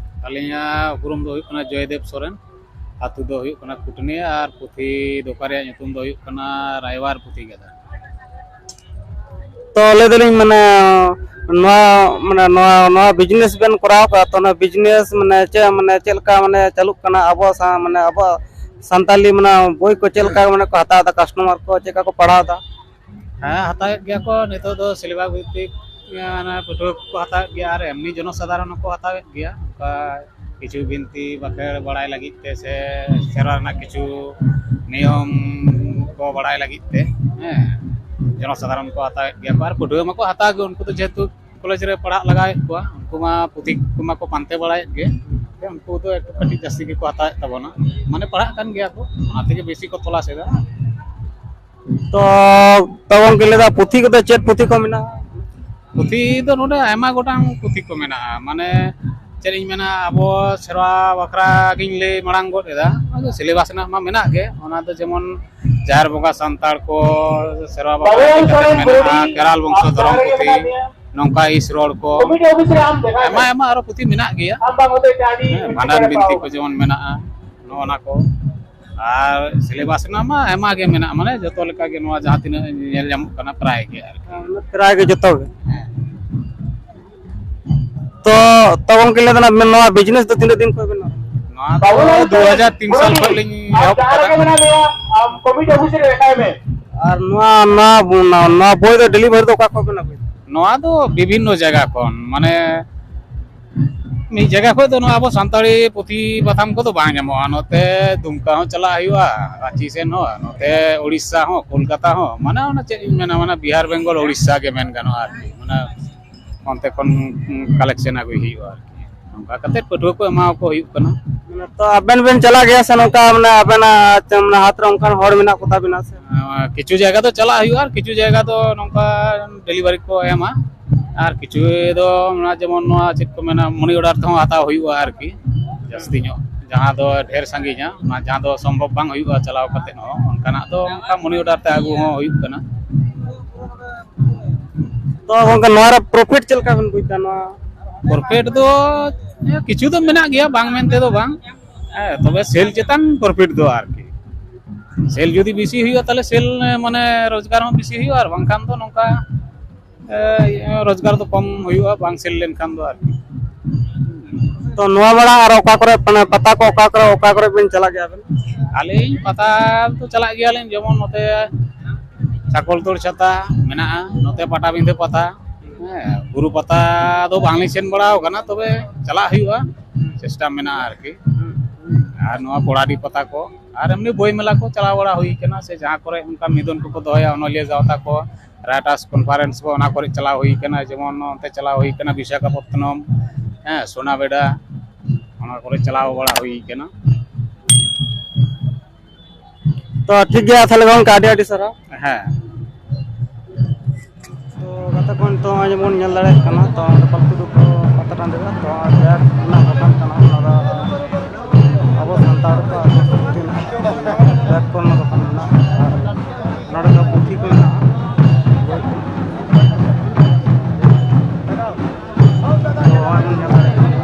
ᱟᱹᱞᱤᱧᱟᱜ ᱩᱯᱨᱩᱢ ᱫᱚ ᱦᱩᱭᱩᱜ ᱠᱟᱱᱟ ᱡᱚᱭᱫᱮᱵ ᱥᱚᱨᱮᱱ᱾ ᱟᱹᱛᱩ ᱫᱚ ᱦᱩᱭᱩᱜ ᱠᱟᱱᱟ ᱠᱩᱴᱱᱤ ᱟᱨ ᱯᱩᱛᱷᱤ ᱫᱚᱠᱟᱱ ᱨᱮᱭᱟᱜ ᱧᱩᱛᱩᱢ ᱫᱚ ᱦᱩᱭᱩᱜ ᱠᱟᱱᱟ ᱨᱟᱭᱵᱟᱨ ᱯᱩᱛᱷᱤ ᱜᱟᱫᱟ᱾ ᱛᱚ, ᱞᱟᱹᱭ ᱫᱟᱞᱤᱧ, ᱢᱟᱱᱮ, ᱱᱚᱣᱟ, ᱢᱟᱱᱮ, ᱱᱚᱣᱟ, ᱱᱚᱣᱟ ᱵᱤᱡᱽᱱᱮᱥ ᱵᱮᱱ ᱠᱚᱨᱟᱣ ᱠᱟᱜᱼᱟ, ᱛᱚ, ᱚᱱᱟ ᱵᱤᱡᱽᱱᱮᱥ, ᱢᱟᱱᱮ, ᱪᱮᱫ, ᱢᱟᱱᱮ, ᱪᱮᱫ ᱞᱮᱠᱟ, ᱢᱟᱱᱮ, ᱪᱟᱹᱞᱩᱜ ᱠᱟᱱᱟ? ᱟᱵᱚ ᱥᱟ-, ᱢᱟᱱᱮ, ᱟᱵᱚ ᱥᱟᱱᱛᱟᱞᱤ, ᱢᱟᱱᱮ, ᱵᱳᱭ ᱠᱚ ᱪᱮᱫ ᱞᱮᱠᱟ, ᱢᱟᱱᱮ, ᱠᱚ ᱦᱟᱛᱟᱣ ᱮᱫᱟ, ᱠᱟᱥᱴᱚᱢᱟᱨ ᱠᱚ ᱪᱮᱫ ᱞᱮᱠᱟ ᱠᱚ ᱯᱟᱲᱦᱟᱣ ᱮᱫᱟ? ᱦᱮᱸ, ᱦᱟᱛᱟᱣᱮᱫ ᱜᱮᱭᱟ ᱠᱚ᱾ ᱱᱤᱛᱚᱜ ᱫᱚ ᱥᱤᱞᱮᱵᱟᱥ ᱵᱷᱤᱛᱛᱤᱠ, ᱮ, ᱚᱱᱟ ᱯᱟᱹᱴᱷᱩᱣᱟᱹ ᱠᱚᱠᱚ ᱦᱟᱛᱟᱣᱮᱫ ᱜᱮᱭᱟ ᱟᱨ ᱮᱢᱱᱤ ᱡᱚᱱᱚᱥᱟᱫᱷᱟᱨᱚᱱ ᱦᱚᱸᱠᱚ ᱦᱟᱛᱟᱣᱮᱫ ᱜᱮᱭᱟ᱾ ᱚᱱᱠᱟ ᱠᱤᱪᱷᱩ ᱵᱤᱱᱛᱤ ᱵᱟᱠᱷᱮᱲ ᱵᱟᱲᱟᱭ ᱞᱟᱹᱜᱤᱫ ᱛᱮ ᱥᱮ ᱥᱮᱨᱣᱟ ᱨᱮᱱᱟᱜ ᱠᱤᱪᱷᱩ ᱱᱤᱭᱚᱢ ᱠᱚ ᱵᱟᱲᱟᱭ ᱞᱟᱹᱜᱤᱫ ᱛᱮ, ᱦᱮᱸ, ᱡᱚᱱᱚᱥᱟᱫᱷᱟᱨᱚᱱ ᱠᱚ ᱦᱟᱛᱟᱣᱮᱫ ᱜᱮᱭᱟ ᱠᱚ᱾ ᱟᱨ ᱯᱟᱹᱴᱷᱩᱣᱟᱹ ᱢᱟᱠᱚ ᱦᱟᱛᱟᱣ ᱜᱮ, ᱩᱱᱠᱩ ᱫᱚ ᱡᱮᱦᱮᱛᱩ ᱠᱚᱞᱮᱡᱽ ᱨᱮ ᱯᱟᱲᱦᱟᱜ ᱞᱟᱜᱟᱣᱮᱫ ᱠᱚᱣᱟ, ᱩᱱᱠᱩ ᱢᱟ ᱯᱩᱛᱷᱤ ᱠᱚᱢᱟ ᱠᱚ ᱯᱟᱱᱛᱮ ᱵᱟᱲᱟᱭᱮᱫ ᱜᱮ, ᱩᱱᱠᱩ ᱫᱚ ᱮᱠᱴᱩ ᱠᱟᱹᱴᱤᱡ ᱡᱟᱹᱥᱛᱤ ᱜᱮᱠᱚ ᱦᱟᱛᱟᱣᱮᱫ ᱛᱟᱵᱚᱱᱟ, ᱢᱟᱱᱮ ᱯᱟᱲᱦᱟᱜ ᱠᱟᱱ ᱜᱮᱭᱟ ᱠᱚ, ᱚᱱᱟ ᱛᱮᱜᱮ ᱵᱮᱥᱤ ᱠᱚ ᱛᱚᱞᱟᱥ ᱮᱫᱟ᱾ ᱛᱚ, ᱛᱚ ᱜᱚᱢᱠᱮ, ᱞᱟᱹᱭᱫᱟ ᱯᱩᱛᱷᱤ ᱠᱚᱫᱚ ᱪᱮᱫ ᱯᱩᱛᱷᱤ ᱠᱚ ᱢᱮᱱᱟᱜᱼᱟ? ᱯᱩᱛᱷᱤ ᱫᱚ ᱱᱚᱰᱮ ᱟᱭᱢᱟ ᱜᱚᱴᱟᱝ ᱯᱩᱛᱷᱤ ᱠᱚ ᱢᱮᱱᱟᱜᱼᱟ, ᱢᱟᱱᱮ ᱪᱮᱫ ᱤᱧ ᱢᱮᱱᱟ, ᱟᱵᱚ ᱥᱮᱨᱣᱟ ᱵᱟᱠᱷᱨᱟ ᱜᱤᱧ ᱞᱟᱹᱭ ᱢᱟᱲᱟᱝ ᱜᱚᱫ ᱮᱫᱟ᱾ ᱟᱫᱚ ᱥᱤᱞᱮᱵᱟᱥ ᱨᱮᱱᱟᱜ ᱢᱟ ᱢᱮᱱᱟᱜ ᱜᱮ, ᱚᱱᱟ ᱫᱚ ᱡᱮᱢᱚᱱ ᱡᱟᱦᱮᱨ ᱵᱚᱸᱜᱟ ᱥᱟᱱᱛᱟᱲ ᱠᱚ, ᱥᱮᱨᱣᱟ ᱵᱟᱠᱷᱨᱟ ᱤᱫᱤ ᱠᱟᱛᱮ ᱢᱮᱱᱟᱜᱼᱟ, ᱠᱮᱨᱟᱞ ᱵᱚᱝᱥᱚ ᱫᱷᱚᱨᱚᱢ ᱯᱩᱛᱷᱤ, ᱱᱚᱝᱠᱟ ᱤᱥ ᱨᱚᱲ ᱠᱚ, ᱟᱭᱢᱟ ᱟᱭᱢᱟ ᱟᱨᱚ ᱯᱩᱛᱷᱤ ᱢᱮᱱᱟᱜ ᱜᱮᱭᱟ᱾ ᱦᱮᱸ, ᱵᱷᱟᱸᱰᱟᱱ ᱵᱤᱱᱛᱤ ᱠᱚ ᱡᱮᱢᱚᱱ ᱢᱮᱱᱟᱜᱼᱟ, ᱱᱚᱜᱼᱚ ᱱᱟ ᱠᱚ᱾ ᱟᱨ ᱥᱤᱞᱮᱵᱟᱥ ᱨᱮᱱᱟᱜ ᱢᱟ ᱟᱭᱢᱟ ᱜᱮ ᱢᱮᱱᱟᱜᱼᱟ, ᱢᱟᱱᱮ ᱡᱚᱛᱚ ᱞᱮᱠᱟ ᱜᱮ ᱱᱚᱣᱟ ᱡᱟᱦᱟᱸ ᱛᱤᱱᱟᱹᱜ ᱧᱮᱞ ᱧᱟᱢᱚᱜ ᱠᱟᱱᱟ ᱯᱨᱟᱭ ᱜᱮ ᱟᱨᱠᱤ᱾ ᱯᱨᱟᱭ ᱜᱮ ᱡᱚᱛᱚ ᱜᱮ᱾ ᱛᱚ, ᱛᱚ ᱜᱚᱝᱠᱮ, ᱞᱟᱹᱭ ᱫᱟᱞᱟᱝ, ᱱᱚᱣᱟ ᱵᱤᱡᱽᱱᱮᱥ ᱫᱚ ᱛᱤᱱᱟᱹᱜ ᱫᱤᱱ ᱠᱷᱚᱱ ᱵᱮᱱ? ᱱᱚᱣᱟ ᱫᱚ ᱫᱩ ᱦᱟᱡᱟᱨ ᱛᱤᱱ ᱥᱟᱞ ᱠᱷᱚᱱ ᱞᱤᱧ ᱮᱦᱚᱵ ᱠᱟᱫᱟ᱾ ᱟᱨ ᱱᱚᱣᱟ, ᱱᱚᱣᱟ, ᱱᱚᱣᱟ ᱵᱳᱭ ᱫᱚ ᱰᱮᱞᱤᱵᱷᱟᱨᱤ ᱫᱚ ᱚᱠᱟ ᱠᱷᱚᱱ ᱵᱮᱱ ᱟᱹᱜᱩᱭᱟ? ᱱᱚᱣᱟ ᱫᱚ ᱵᱤᱵᱷᱤᱱᱱᱚ ᱡᱟᱭᱜᱟ ᱠᱷᱚᱱ, ᱢᱟᱱᱮ ᱢᱤᱫ ᱡᱟᱭᱜᱟ ᱠᱷᱚᱱ ᱫᱚ ᱱᱚᱣᱟ ᱟᱵᱚ ᱥᱟᱱᱛᱟᱲᱤ ᱯᱩᱛᱷᱤ ᱯᱟᱛᱷᱟᱢ ᱠᱚᱫᱚ ᱵᱟᱝ ᱧᱟᱢᱚᱜᱼᱟ᱾ ᱱᱚᱛᱮ ᱫᱩᱢᱠᱟ ᱦᱚᱸ ᱪᱟᱞᱟᱜ ᱦᱩᱭᱩᱜᱼᱟ, ᱨᱟᱸᱪᱤ ᱥᱮᱱ ᱦᱚᱸ, ᱱᱚᱛᱮ ᱳᱲᱤᱥᱥᱟ ᱦᱚᱸ, ᱠᱳᱞᱠᱟᱛᱟ ᱦᱚᱸ, ᱢᱟᱱᱮ ᱚᱱᱟ ᱪᱮᱫ ᱤᱧ ᱢᱮᱱᱟ, ᱢᱟᱱᱮ ᱵᱤᱦᱟᱨ ᱵᱮᱝᱜᱚᱞ ᱳᱲᱤᱥᱥᱟ ᱜᱮ ᱢᱮᱱ ᱜᱟᱱᱚᱜᱼᱟ ᱟᱨᱠᱤ᱾ ᱢᱟᱱᱮ ᱚᱱᱛᱮ ᱠᱷᱚᱱ ᱠᱟᱞᱮᱠᱥᱚᱱ ᱟᱹᱜᱩᱭ ᱦᱩᱭᱩᱜᱼᱟ ᱟᱨᱠᱤ᱾ ᱱᱚᱝᱠᱟ ᱠᱟᱛᱮ ᱯᱟᱹᱴᱷᱩᱣᱟᱹ ᱠᱚ ᱮᱢᱟ ᱠᱚ ᱦᱩᱭᱩᱜ ᱠᱟᱱᱟ᱾ ᱢᱟᱱᱮ ᱛᱚ ᱟᱵᱮᱱ ᱵᱮᱱ ᱪᱟᱞᱟᱜ ᱜᱮᱭᱟ ᱥᱮ ᱱᱚᱝᱠᱟ, ᱢᱟᱱᱮ ᱟᱵᱮᱱᱟᱜ ᱪᱮ-, ᱢᱟᱱᱮ ᱦᱟᱛ ᱨᱮ ᱚᱱᱠᱟᱱ ᱦᱚᱲ ᱢᱮᱱᱟᱜ ᱠᱚ ᱛᱟᱵᱮᱱᱟ ᱥᱮ? ᱟᱨ ᱠᱤᱪᱷᱩ ᱡᱟᱭᱜᱟ ᱫᱚ ᱪᱟᱞᱟᱜ ᱦᱩᱭᱩᱜᱼᱟ ᱟᱨ ᱠᱤᱪᱷᱩ ᱡᱟᱭᱜᱟ ᱫᱚ ᱱᱚᱝᱠᱟ ᱰᱮᱞᱤᱵᱷᱟᱨᱤ ᱠᱚ ᱮᱢᱟ᱾ ᱟᱨ ᱠᱤᱪᱷᱩ ᱫᱚ ᱚᱱᱟ ᱡᱮᱢᱚᱱ ᱱᱚᱣᱟ ᱪᱮᱫ ᱠᱚ ᱢᱮᱱᱟ, ᱢᱟᱱᱤ ᱚᱰᱟᱨ ᱛᱮᱦᱚᱸ ᱦᱟᱛᱟᱣ ᱦᱩᱭᱩᱜᱼᱟ ᱟᱨᱠᱤ, ᱡᱟᱹᱥᱛᱤ ᱧᱚᱜ, ᱡᱟᱦᱟᱸ ᱫᱚ ᱰᱷᱮᱨ ᱥᱟᱺᱜᱤᱧᱟ, ᱚᱱᱟ ᱡᱟᱦᱟᱸ ᱫᱚ ᱥᱚᱢᱵᱷᱚᱵ ᱵᱟᱝ ᱦᱩᱭᱩᱜᱼᱟ ᱪᱟᱞᱟᱣ ᱠᱟᱛᱮ ᱦᱚᱸ, ᱚᱱᱠᱟᱱᱟᱜ ᱫᱚ ᱚᱱᱠᱟ ᱢᱟᱱᱤ ᱚᱰᱟᱨ ᱛᱮ ᱟᱹᱜᱩ ᱦᱚᱸ ᱦᱩᱭᱩᱜ ᱠᱟᱱᱟ᱾ ᱛᱚ ᱜᱚᱝᱠᱮ, ᱱᱚᱣᱟ ᱨᱮ ᱯᱨᱚᱯᱷᱤᱴ ᱪᱮᱫ ᱞᱮᱠᱟ ᱵᱮᱱ ᱵᱩᱡᱽ ᱮᱫᱟ? ᱱᱚᱣᱟ ᱯᱨᱚᱯᱷᱤᱴ ᱫᱚ ᱠᱤᱪᱷᱩ ᱫᱚ ᱢᱮᱱᱟᱜ ᱜᱮᱭᱟ, ᱵᱟᱝ ᱢᱮᱱᱛᱮ ᱫᱚ ᱵᱟᱝ᱾ ᱦᱮᱸ, ᱛᱚᱵᱮ ᱥᱮᱞ ᱪᱮᱛᱟᱱ ᱯᱨᱚᱯᱷᱤᱴ ᱫᱚ ᱟᱨᱠᱤ᱾ ᱥᱮᱞ ᱡᱩᱫᱤ ᱵᱮᱥᱤ ᱦᱩᱭᱩᱜᱼᱟ, ᱛᱟᱦᱞᱮ ᱥᱮᱞ, ᱢᱟᱱᱮ, ᱨᱳᱡᱽᱜᱟᱨ ᱦᱚᱸ ᱵᱮᱥᱤ ᱦᱩᱭᱩᱜᱼᱟ, ᱟᱨ ᱵᱟᱝᱠᱷᱟᱱ ᱫᱚ ᱱᱚᱝᱠᱟ, ᱮ, ᱨᱳᱡᱽᱜᱟᱨ ᱫᱚ ᱠᱚᱢ ᱦᱩᱭᱩᱜᱼᱟ, ᱵᱟᱝ ᱥᱮᱞ ᱞᱮᱱᱠᱷᱟᱱ ᱫᱚ ᱟᱨᱠᱤ᱾ ᱛᱚ ᱱᱚᱣᱟ ᱵᱮᱲᱟ ᱟᱨ ᱚᱠᱟ ᱠᱚᱨᱮ, ᱢᱟᱱᱮ, ᱯᱟᱛᱟ ᱠᱚ ᱚᱠᱟ ᱠᱚᱨᱮ, ᱚᱠᱟ ᱠᱚᱨᱮ ᱵᱮᱱ ᱪᱟᱞᱟᱜ ᱜᱮᱭᱟ ᱟᱵᱮᱱ? ᱟᱹᱞᱤᱧ ᱯᱟᱛᱟ ᱫᱚ ᱪᱟᱞᱟᱜ ᱜᱮᱭᱟᱞᱤᱧ, ᱡᱮᱢᱚᱱ ᱱᱚᱛᱮ ᱪᱟᱠᱚᱞᱛᱳᱲ ᱪᱷᱟᱛᱟ ᱢᱮᱱᱟᱜᱼᱟ, ᱱᱚᱛᱮ ᱯᱟᱴᱟᱵᱤᱸᱫᱷᱟᱹ ᱯᱟᱛᱟ᱾ ᱦᱮᱸ, ᱵᱩᱨᱩ ᱯᱟᱛᱟ ᱫᱚ ᱵᱟᱝᱞᱤᱧ ᱥᱮᱱ ᱵᱟᱲᱟ ᱟᱠᱟᱱᱟ, ᱛᱚᱵᱮ ᱪᱟᱞᱟᱜ ᱦᱩᱭᱩᱜᱼᱟ, ᱪᱮᱥᱴᱟ ᱢᱮᱱᱟᱜᱼᱟ ᱟᱨᱠᱤ᱾ ᱟᱨ ᱱᱚᱣᱟ ᱯᱚᱲᱟᱰᱤ ᱯᱟᱛᱟ ᱠᱚ, ᱟᱨ ᱮᱢᱱᱤ ᱵᱳᱭ ᱢᱮᱞᱟ ᱠᱚ ᱪᱟᱞᱟᱣ ᱵᱟᱲᱟ ᱦᱩᱭ ᱠᱟᱱᱟ, ᱥᱮ ᱡᱟᱦᱟᱸ ᱠᱚᱨᱮ ᱚᱱᱠᱟ ᱢᱤᱫᱩᱱ ᱠᱚᱠᱚ ᱫᱚᱦᱚᱭᱟ, ᱚᱱᱚᱞᱤᱭᱟᱹ ᱜᱟᱶᱛᱟ ᱠᱚ, ᱨᱟᱭᱴᱟᱨᱥ ᱠᱚᱱᱯᱷᱟᱨᱮᱱᱥ ᱠᱚ, ᱚᱱᱟ ᱠᱚᱨᱮ ᱪᱟᱞᱟᱣ ᱦᱩᱭ ᱠᱟᱱᱟ᱾ ᱡᱮᱢᱚᱱ ᱚᱱᱛᱮ ᱪᱟᱞᱟᱣ ᱦᱩᱭ ᱠᱟᱱᱟ ᱵᱤᱥᱟᱠᱷᱟᱯᱚᱛᱛᱚᱱᱚᱢ, ᱦᱮᱸ, ᱥᱳᱱᱟᱵᱮᱰᱟ, ᱚᱱᱟ ᱠᱚᱨᱮ ᱪᱟᱞᱟᱣ ᱵᱟᱲᱟ ᱦᱩᱭ ᱠᱟᱱᱟ᱾ ᱛᱚ ᱴᱷᱤᱠ ᱜᱮᱭᱟ, ᱛᱟᱦᱞᱮ ᱜᱚᱝᱠᱮ, ᱟᱹᱰᱤ ᱟᱹᱰᱤ ᱥᱟᱨᱦᱟᱣ᱾ ᱦᱮᱸ᱾ ᱛᱚ ᱜᱟᱛᱮ ᱠᱚ, ᱱᱤᱛᱚᱜ ᱱᱚᱜᱼᱚᱭ ᱡᱮᱢᱚᱱ ᱧᱮᱞ ᱫᱟᱲᱮᱭᱟᱜ ᱠᱟᱱᱟ, ᱛᱚ ᱚᱸᱰᱮ ᱯᱟᱞᱠᱩ ᱫᱩᱯ ᱯᱟᱛᱟ ᱴᱟᱺᱰᱤ ᱨᱮ, ᱛᱚ ᱵᱮᱜᱽ ᱨᱮᱱᱟᱜ ᱫᱚᱠᱟᱱ ᱠᱟᱱᱟ, ᱚᱱᱟ ᱫᱚ ᱟᱵᱚ ᱥᱟᱱᱛᱟᱲ ᱠᱚᱣᱟᱜ ᱥᱚᱝᱥᱠᱨᱤᱛᱤ ᱨᱮᱱᱟᱜ ᱵᱮᱜᱽ ᱠᱚᱨᱮᱱᱟᱜ ᱫᱚᱠᱟᱱ ᱢᱮᱱᱟᱜᱼᱟ᱾ ᱟᱨ ᱱᱚᱰᱮ ᱫᱚ ᱯᱩᱛᱷᱤ ᱠᱚ ᱢᱮᱱᱟᱜᱼᱟ, ᱵᱳᱭ ᱠᱚ᱾ ᱛᱚ ᱱᱚᱜᱼᱚᱭ ᱵᱚᱱ ᱧᱮᱞ ᱫᱟᱲᱮᱭᱟᱜ ᱠᱟᱱᱟ᱾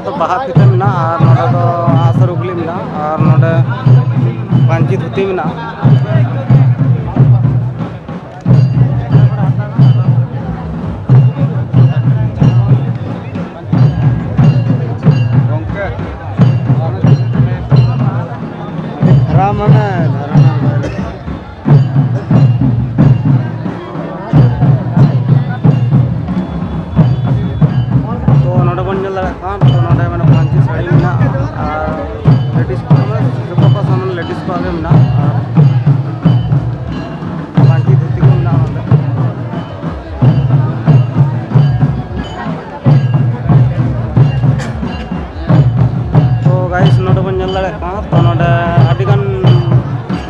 ᱫᱚ ᱵᱟᱦᱟ ᱯᱷᱤᱛᱟᱹ ᱢᱮᱱᱟᱜᱼᱟ, ᱟᱨ ᱱᱚᱰᱮ ᱫᱚ ᱟᱸᱜᱼᱥᱟᱨ ᱩᱜᱽᱞᱤ ᱢᱮᱱᱟᱜᱼᱟ, ᱟᱨ ᱱᱚᱰᱮ ᱯᱟᱹᱧᱪᱤ ᱫᱷᱩᱛᱤ ᱢᱮᱱᱟᱜᱼᱟ᱾ ᱜᱚᱝᱠᱮ, ᱟᱹᱰᱤ ᱠᱷᱟᱨᱟᱯ ᱢᱟᱱᱮ ᱫᱷᱟᱨᱚᱱᱟ ᱵᱟᱭ ᱛᱚ ᱱᱚᱰᱮ ᱵᱚᱱ ᱧᱮᱞ ᱫᱟᱲᱮᱭᱟᱜ ᱠᱟᱱᱟ, ᱛᱚ ᱱᱚᱰᱮ ᱢᱟᱱᱮ ᱯᱟᱹᱧᱪᱤ ᱥᱟᱹᱲᱤ ᱢᱮᱱᱟᱜᱼᱟ, ᱟᱨ ᱞᱮᱰᱤᱥ ᱠᱚ, ᱢᱟᱱᱮ ᱡᱚᱛᱚ ᱠᱚ ᱥᱟᱢᱟᱱ ᱞᱮᱰᱤᱥ ᱠᱚᱣᱟᱜ ᱜᱮ ᱢᱮᱱᱟᱜᱼᱟ, ᱟᱨ ᱯᱟᱹᱧᱪᱤ ᱫᱷᱩᱛᱤ ᱠᱚ ᱢᱮᱱᱟᱜᱼᱟ ᱱᱚᱰᱮ᱾ ᱛᱚ ᱜᱟᱭᱤᱥ, ᱱᱚᱰᱮ ᱵᱚᱱ ᱧᱮᱞ ᱫᱟᱲᱮᱭᱟᱜ ᱠᱟᱱᱟ, ᱛᱚ ᱱᱚᱰᱮ ᱟᱹᱰᱤᱜᱟᱱ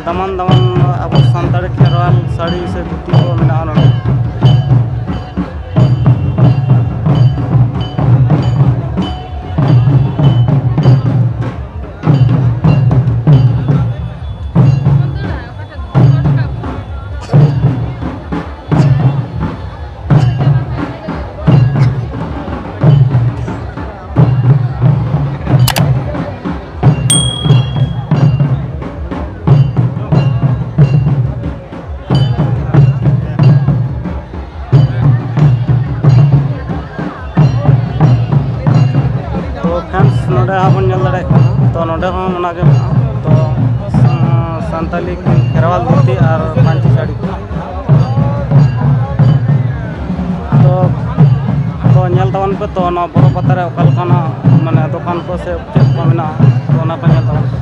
ᱫᱟᱢᱟᱱ ᱫᱟᱢᱟᱱ ᱟᱵᱚ ᱥᱟᱱᱛᱟᱲᱤ ᱠᱷᱮᱨᱣᱟᱞ ᱥᱟᱹᱲᱤ ᱥᱮ ᱫᱷᱩᱛᱤ ᱠᱚ ᱢᱮᱱᱟᱜᱼᱟ ᱱᱚᱰᱮ᱾ ᱛᱚ friends, ᱱᱚᱰᱮ ᱦᱟᱸᱜ ᱵᱚᱱ ᱧᱮᱞ ᱫᱟᱲᱮᱭᱟᱜ ᱠᱟᱱᱟ, ᱛᱚ ᱱᱚᱰᱮ ᱦᱚᱸ ᱚᱱᱟᱜᱮ ᱢᱮᱱᱟᱜᱼᱟ᱾ ᱛᱚ ᱥᱟᱱᱛᱟᱞᱤ ᱠᱷᱮᱨᱣᱟᱞ ᱫᱷᱩᱛᱤ ᱟᱨ ᱯᱟᱹᱧᱪᱤ ᱥᱟᱹᱲᱤ ᱠᱚ᱾ ᱛᱚ, ᱛᱚ ᱧᱮᱞ ᱛᱟᱵᱚᱱ ᱯᱮ, ᱛᱚ ᱱᱚᱣᱟ ᱵᱚᱨᱚ ᱯᱟᱛᱟ ᱨᱮ ᱚᱠᱟ ᱞᱮᱠᱟᱱᱟᱜ ᱢᱟᱱᱮ ᱫᱚᱠᱟᱱ ᱠᱚ ᱥᱮ ᱪᱮᱫ ᱠᱚ ᱢᱮᱱᱟᱜᱼᱟ, ᱛᱚ ᱚᱱᱟ ᱠᱚ ᱧᱮᱞ ᱛᱟᱵᱚᱱ ᱯᱮ᱾